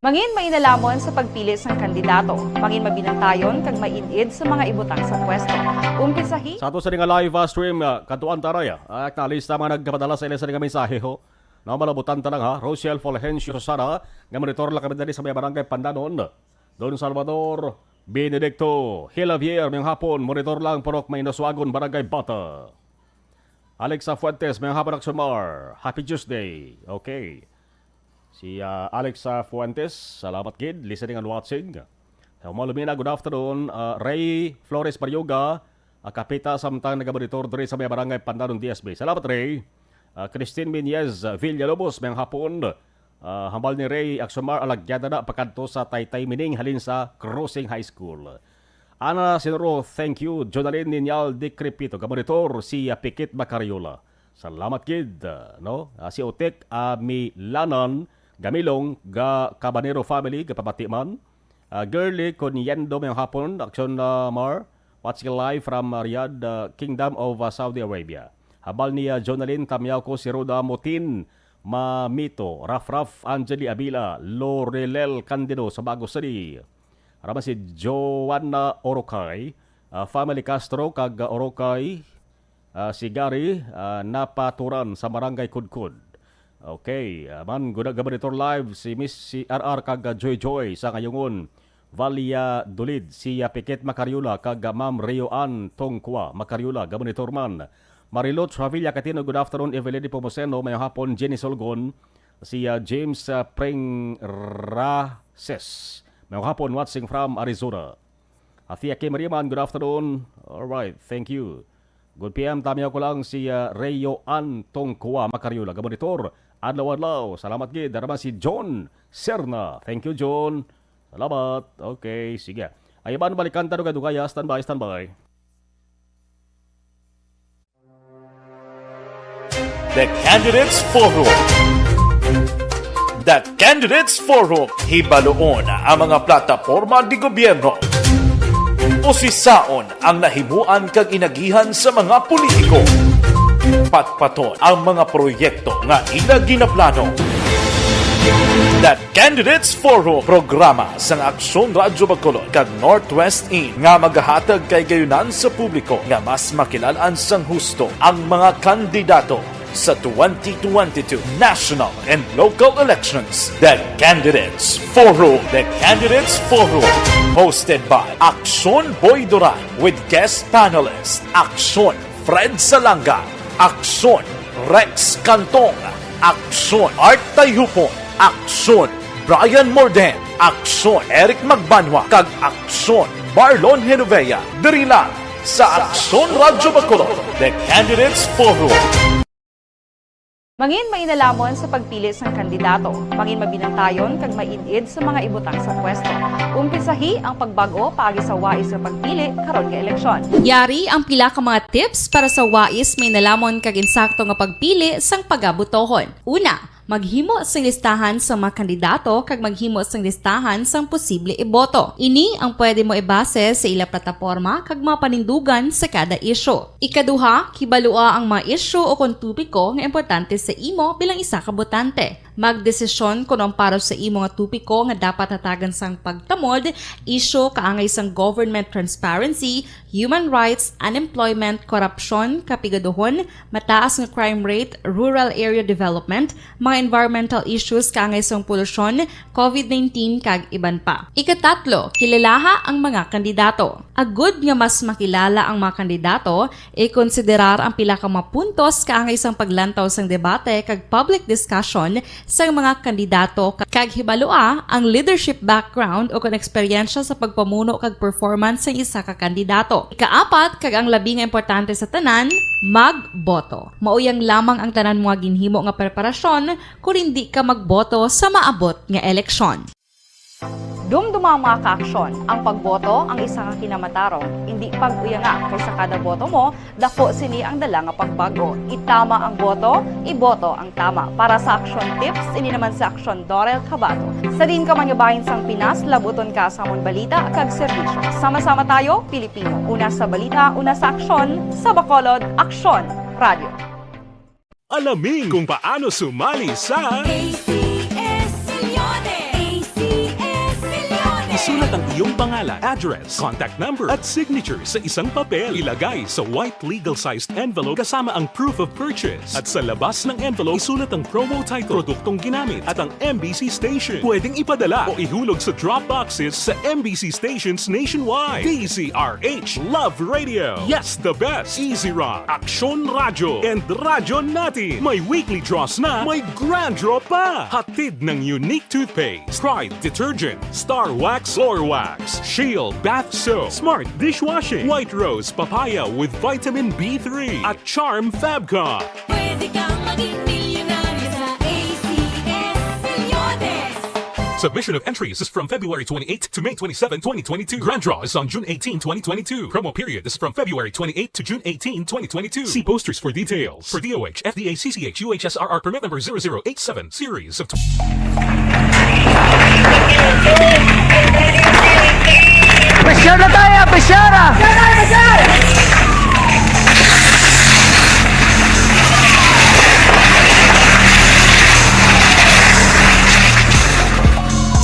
Mangin mainalamon sa pagpili sang kandidato, mangin mabinantayon kag maid-id sa mga ibutang sa pwesto. Umpisahi. Sa ato sa nga live, ah, stream, ah, kadtuan ta ray, ah, acknowledge ta mga nagpadala sa ila sa nga mensahe, ho. No, malabutan ta lang, ha. Rochelle Fulgencio Sara, nga monitor lang kami dali sa may barangay Pandanon. Don Salvador Benedicto Hilavier, mayong hapon, monitor lang, Purok Mainoswagon, Barangay Bata. Alexa Fuentes, mayong hapon, Aksyon Mar. Happy Tuesday. Okay. Si, ah, Alexa Fuentes, salamat gid, listening and watching. Hello, Lumina, good afternoon. Ah, Ray Flores Baryoga, ah, kapita samtang nagamonitor diri sa may barangay Pandanon, D S B. Salamat, Ray. Ah, Christine Minez, ah, Villalobos, mayong hapon. Ah, hambal ni Ray, Aksyon Mar, alagyada na pakadto sa Taytay Mining halin sa Crossing High School. Ana Sinuro, thank you. Jonalyn Ninyal Decrepito, gamonitor si, ah, Pikit Macariola. Salamat gid, ah, no? Ah, si Otek, ah, Milanan Gamilong, ga Cabanero family, gapamati man. Ah, Girly Coniendo, mayong hapon, Aksyon, ah, Mar. Watching live from, ah, Riyadh, ah, Kingdom of, ah, Saudi Arabia. Hambal ni, ah, Jonalyn Tamyao ko, si Rhoda Motin Mamito, Raf Raf, Angeli Abila, Lorelel Candido sa Bago City. Raman si Joanna Orocay, ah, family Castro, kag, ah, Orocay, ah, si Gary, ah, Napaturan sa Barangay Kudkod. Okay, ah, man, guna-, gabanitor live si Miss, si R R kag, ah, Joy Joy sa Ngayungon, Valladolid, si, ah, Pikit Macariola kag, ah, Ma'am Rio Ann Tongkwa Macariola, gabanitor man. Marilot Travilla Catino, good afternoon. Evelyn Nepomuceno, mayong hapon. Jenny Solgon, si, ah, James, ah, Pring Races, mayong hapon, watching from Arizona. Athea Kim Riman, good afternoon. All right, thank you. Good P M, tamiyaw ko lang si, ah, Rayo Ann Tongkwa Macariola. Gabonitor, Adlaw-adlaw. Salamat gid. Dara man si John Serna. Thank you, John. Salamat. Okay, sige. Ay, iban balikan ta dugay-dugay, ah. Standby, standby. The Candidates Forum. The Candidates Forum. Hibaluon ang mga plataporma de gobyerno. Usisaon ang nahimuan kag inagihan sa mga politiko. Patpaton ang mga proyekto nga ila ginaplano. The Candidates Forum, programa sang Aksyon Radyo Bacolod kag Northwest In nga magahatag kay gayunan sa publiko nga mas makilal-an sang husto ang mga kandidato sa twenty twenty-two national and local elections. The Candidates Forum. The Candidates Forum. Hosted by Aksyon Boy Duran with guest panelist Aksyon Fred Salanga, Aksyon Rex Cantong, Aksyon Art Tayhupon, Aksyon Brian Morden, Aksyon Eric Magbanwa, kag Aksyon Marlon Genovea. Diri lang sa Aksyon Radyo Bacolod, The Candidates Forum. Mangin mainalamon sa pagpili sang kandidato. Mangin mabinantayon kag maid-id sa mga ibutang sa pwesto. Umpisahi ang pagbag-o paagi sa wais nga pagpili karon nga eleksyon. Yari ang pila ka mga tips para sa wais, mainalamon kag insakto nga pagpili sang pagabotohon. Una, maghimo sing listahan sa mga kandidato kag maghimo sing listahan sang posible iboto. Ini ang pwede mo ibase sa ila plataporma kag mga panindugan sa kada isyu. Ikaduha, kibalua ang mga isyu o kon topiko nga importante sa imo bilang isa ka botante. Magdesisyon kon ang para sa imo nga topiko nga dapat hatagan sang pagtamod, isyu kaangay sang government transparency, human rights, unemployment, korupsyon, kapigaduhon, mataas nga crime rate, rural area development, mga environmental issues kaangay sang polusyon, covid nineteen, kag iban pa. Ikatatlo, kilalaha ang mga kandidato. Agud nga mas makilala ang mga kandidato, ikonsiderar ang pila ka mga puntos kaangay sang paglantaw sang debate kag public discussion sang mga kandidato, kag hibalua ang leadership background o kon eksperyensya sa pagpamuno kag performance sang isa ka kandidato. Ikaapat, kag ang labi nga importante sa tanan, magboto. Mauyang lamang ang tanan mga ginhimo nga preparasyon kon indi ka magboto sa maabot nga eleksyon. Dumduma ang mga kaaksyon. Ang pagboto ang isa ka kinamatarong. Indi pag-uyanga, kay sa kada boto mo, daku sini ang dala nga pagbag-o. Itama ang boto, iboto ang tama. Para sa Aksyon Tips, ini naman si Aksyon Dorel Cabato. Sa diin ka man nga bahin sang Pinas, labuton ka sa amon balita kag serbisyo. Sama-sama tayo, Pilipino. Una sa balita, una sa aksyon, sa Bacolod, Aksyon Radio. Alamin kung paano sumali sa A C S Milyones! A C S Milyones! Isulat ang iyong pangalan, address, contact number, at signature sa isang papel. Ilagay sa white legal-sized envelope kasama ang proof of purchase. At sa labas ng envelope, isulat ang promo title, produktong ginamit, at ang M B C station. Pwedeng ipadala o ihulog sa drop boxes sa M B C stations nationwide. D Z R H, Love Radio. Yes, the best. Easy Rock, Aksyon Radyo, and Radyo Natin. May weekly draws na, may grand draw pa. Hatid ng Unique Toothpaste, Pride Detergent, Star Wax Floor Wax, Shield Bath Soap, Smart Dishwashing, White Rose Papaya with Vitamin B three, at Charm Fabcon. Pwede kang maging milyonaryo sa A C S Milyones. Submission of entries is from February twenty-eighth to May twenty-seven, twenty twenty-two. Grand draw is on June eighteen, twenty twenty-two. Promo period is from February twenty-eighth to June eighteen, twenty twenty-two. See posters for details. For D O H, F D A, C C H, U H S R R permit number zero zero eight seven, series of Pressure na tayo, pressure!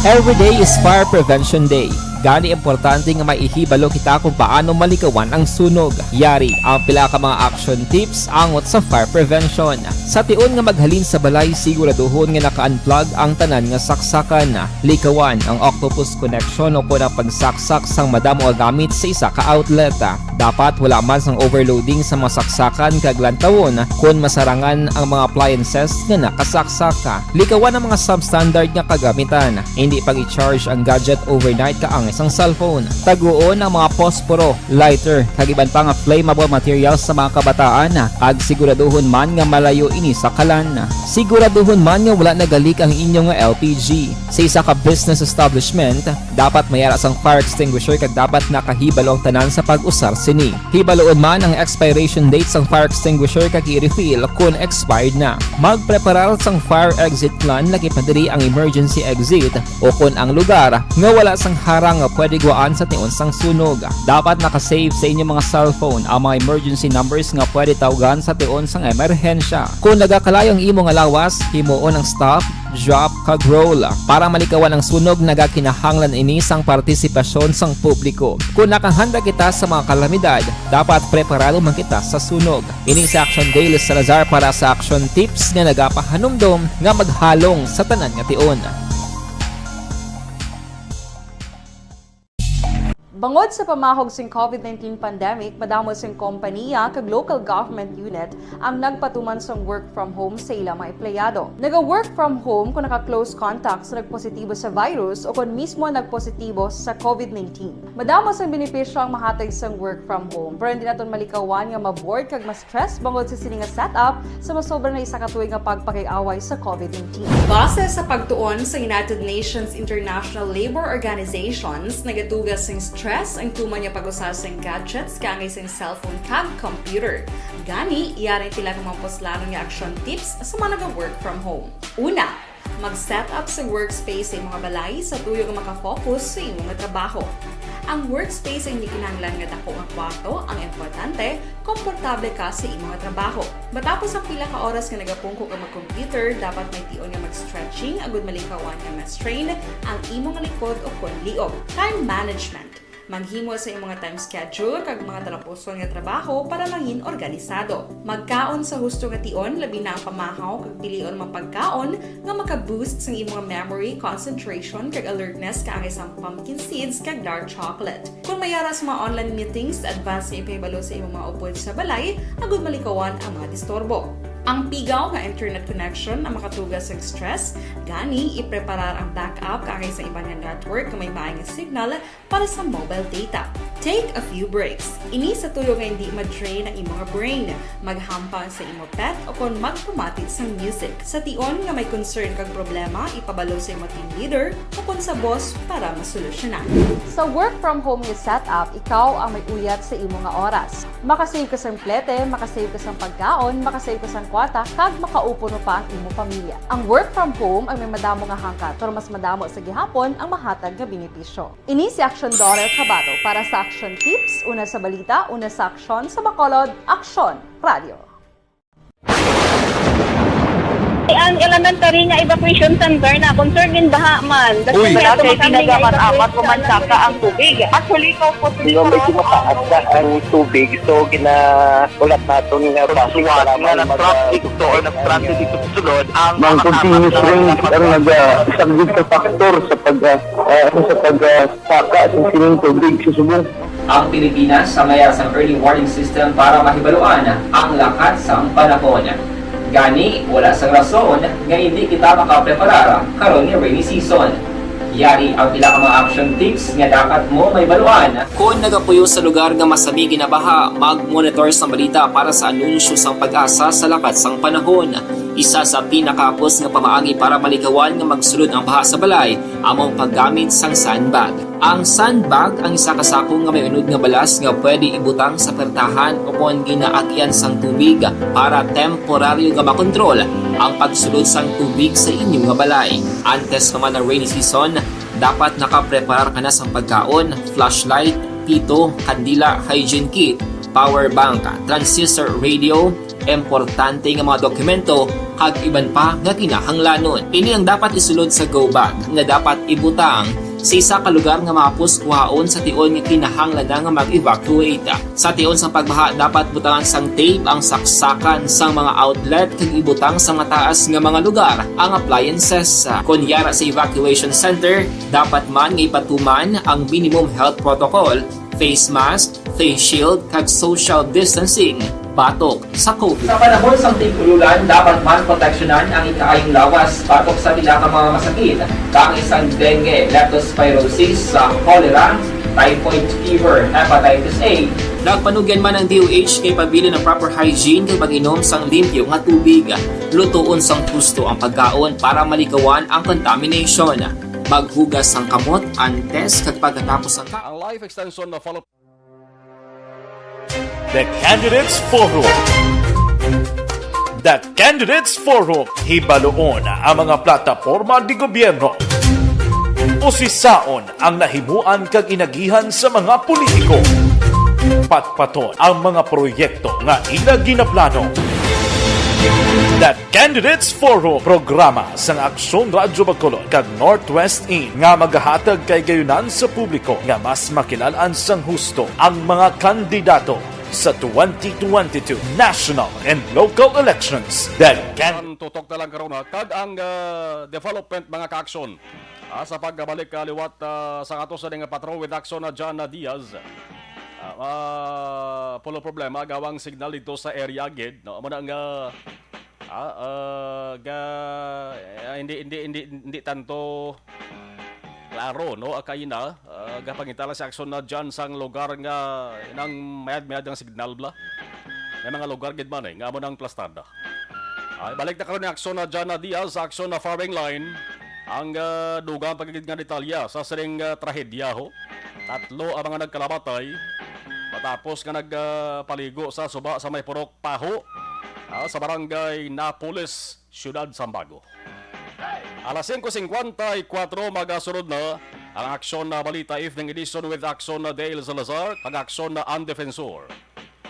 Every day is Fire Prevention Day. Gani, importante nga may ihibalo kita kung paano malikawan ang sunog. Yari ang pila ka mga action tips angot sa fire prevention. Sa tion nga maghalin sa balay, siguraduhon nga naka-unplug ang tanan nga saksakan. Likawan ang octopus connection o kon ang pagsaksak sang madamo nga gamit sa isa ka outlet. Dapat wala man sang overloading sa mga saksakan kag lantawon kon masarangan ang mga appliances nga nakasaksak. Likawan ang mga substandard nga kagamitan. Hindi pag-i-charge ang gadget overnight kaang Isang cellphone. Taguon ang mga posporo, lighter, kag iban pa nga flammable materials sa mga kabataan, kag siguraduhon man nga malayo ini sa kalan. Siguraduhon man nga wala nagalik ang inyo nga L P G. Sa isa ka business establishment, dapat may ara sang fire extinguisher kag dapat nakahibalo ang tanan sa pag-usar sini. Hibaluon man ang expiration date sang fire extinguisher kag i-refill kon expired na. Magpreparar sang fire exit plan, lakip na diri ang emergency exit, o kon ang lugar nga wala sang harang nga pwede guwaan sa tion sang sunog. Dapat naka-save sa inyong mga cellphone ang mga emergency numbers nga pwede tawgan sa tion sang emerhensya. Kung nagakalayo ang imo nga lawas, himuon ang stop, drop, kag roll. Para malikawan ang sunog, nagakinahanglan ini sang partisipasyon sang publiko. Kung nakahanda kita sa mga kalamidad, dapat preparado man kita sa sunog. Ini si Action Dale Salazar para sa Action Tips nga nagapahanumdom nga maghalong sa tanan nga tion. Bangod sa pamahog sing covid nineteen pandemic, madamo sing kompaniya kag local government unit ang nagpatuman sang work from home sa ila mga empleyado. Naga-work from home kung naka-close contact sa nagpositibo sa virus o kon mismo nagpositibo sa covid nineteen. Madamo sang benepisyo ang mahatag sang work from home, pero hindi naton malikawan nga ma-bored kag ma-stress bangod sa sini nga setup sa masobra na isa ka tuig nga pagpakig-away sa covid nineteen. Base sa pagtuon sa United Nations International Labour Organizations, nagatuga sing stress ang tuman nga pag-usa sing gadgets kaangay sing cellphone kag computer. Gani, yari ang pila ka mga puslanon nga action tips sa mga naga-work from home. Una, mag-set up sa workspace sa imong balay sa tuyo nga maka-focus sa imong trabaho. Ang workspace ay hindi kinahanglan nga dako nga kwarto, ang importante, komportable ka sa imong trabaho. Matapos ang pila ka oras nga nagapungko ka mag-computer, dapat may tion nga mag-stretching agud malikawan nga ma-strain ang imong likod o kon liog. Time management. Maghimo sa imong time schedule kag mga talapuson nga trabaho para mangin organisado. Magkaon sa husto nga tion, labi na ang pamahaw, kag pilion ang mga pagkaon nga maka-boost sang imong memory, concentration, kag alertness, kaangay sang pumpkin seeds kag dark chocolate. Kung may ara sa mga online meetings, advance nga ipahibalo sa imong mga upod sa balay agud malikawan ang mga disturbo. Ang pigaw nga internet connection ang makatuga sa stress, gani ipreparar ang backup kaangay sa iban nga network nga may maay nga signal para sa mobile data. Take a few breaks. Ini sa tuyo nga hindi ma-drain ang imong brain. Maghampang sa imo pet o kon magpamati sang music. Sa tion nga may concern kag problema, ipabalo sa imo team leader o kon sa boss para masolusyonan. Sa work from home nga setup, ikaw ang may uyat sa imo nga oras. Makasave ka sang plete, makasave ka sang pagkaon, makasave ka sang kwarta, kag makaupo pa ang imo pamilya. Ang work from home ang may madamo nga hangkat, pero mas madamo sa gihapon ang mahatag nga benepisyo. Ini si Action Dorel Cabato para sa Action Tips, una sa balita, una sa aksyon, sa Bacolod, Aksyon Radio. Ang elementary nga evacuation center na concern din baha man. Uy, wala kay tinaga man amat ko man saka ang tubig. Actually, ko po medyo mataas na ang tubig, so ginaulat naton nga basi nga nag-traffic to or nag-transit dito sa sulod ang mga continuous rain ang nag-, ah, isang big factor sa pag, ah, ah, sa pag, ah, saka sa sining tubig sa subong. Ang Pilipinas ang may sang early warning system para mahibaluan ang lakat sang panahon. Gani, wala sang rason nga hindi kita makapreparar karon nga rainy season. Yari ang pila ka mga action tips nga dapat mo mahibaluan. Kon nagapuyo sa lugar nga masami ginabaha, mag-monitor sang balita para sa anunsyo sang PAGASA sa lakat sang panahon. Isa sa pinakahapos nga pamaagi para malikawan nga magsulod ang baha sa balay amo ang paggamit sang sandbag. Ang sandbag ang isa ka sako nga may unod nga balas nga pwede ibutang sa pertahan o kon ginaagian sang tubig para temporaryo nga makontrol ang pagsulod sang tubig sa inyo nga balay. Antes pa man ang rainy season, dapat nakapreparar ka na sang pagkaon, flashlight, pito, kandila, hygiene kit, power bank, transistor radio, importante nga mga dokumento, kag iban pa nga kinahanglanon. Ini ang dapat isulod sa go bag nga dapat ibutang sa isa ka lugar nga mahapos kuhaon sa tion nga kinahanglan na nga mag-evacuate. Sa tion sang pagbaha, dapat butangan sang tape ang saksakan sang mga outlet kag ibutang sa mataas nga mga lugar ang appliances. Kon yara sa evacuation center, dapat man nga ipatuman ang minimum health protocol, face mask, face shield, kag social distancing. batok sa COVID. Sa panahon sang tig-ululan, dapat man proteksyonan ang ikaayong lawas batok sa pila ka mga masakit, kaangay sang dengue, leptospirosis, sa cholera, typhoid fever, hepatitis A. Nagpanugyan man ang D O H kay pabilin ang proper hygiene kag pag-inom sang limpyo nga tubig. Lutoon sang husto ang pagkaon para malikawan ang contamination. Maghugas sang kamot antes kag pagkatapos sang ka- Ang life extension na follow The Candidates Forum. The Candidates Forum, hibaluon ang mga plataporma di gobyerno. Usisaon ang nahimuan kag inagihan sa mga politiko. Patpaton ang mga proyekto nga ila ginaplano. The Candidates Forum, programa sang Aksyon Radyo Bacolod kag Northwest In nga magahatag kay gayunan sa publiko nga mas makilalan sang husto ang mga kandidato sa twenty twenty-two national and local elections. The Can- Ang tutok na lang karon, ha, kag ang ah, development, mga kaaksyon. Ah, sa pagbalik ka liwat ah, sa ato sa nga patrol with action na John na Diaz. Ah, ah, pulo problema gawang signal dito sa area gid, no? Amo na nga ah, ah, ga, ah, hindi hindi hindi hindi tanto klaro, no? Akay na ah, gapangitala sa aksyon na dyan sang lugar nga nang mayad-mayad ang signal bla. May mga lugar gid man eh, nga amo nang plastada. Ay, balik na karon ni aksyon na dyan na Diaz sa aksyon na firing line. Ang ah, dugang pagigid nga detalya sa sining ah, trahedya ho. Tatlo ang mga nagkalamatay matapos nga nagpaligo sa suba sa may purok Paho ah, sa barangay Napoles, Siyudad Sambago. Alas singko singkwenta y kuwatro magasunod na ang aksyon na balita evening edition with aksyon na Dale Salazar kag aksyon na An Defensor.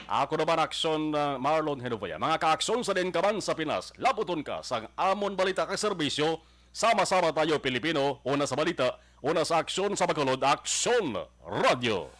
Ako naman aksyon na Marlon Hinovea. Mga kaaksyon sa din ka man sa Pinas, labuton ka sang amon balita kag serbisyo. Sama-sama tayo Pilipino, una sa balita, una sa aksyon sa Bacolod, Aksyon Radyo.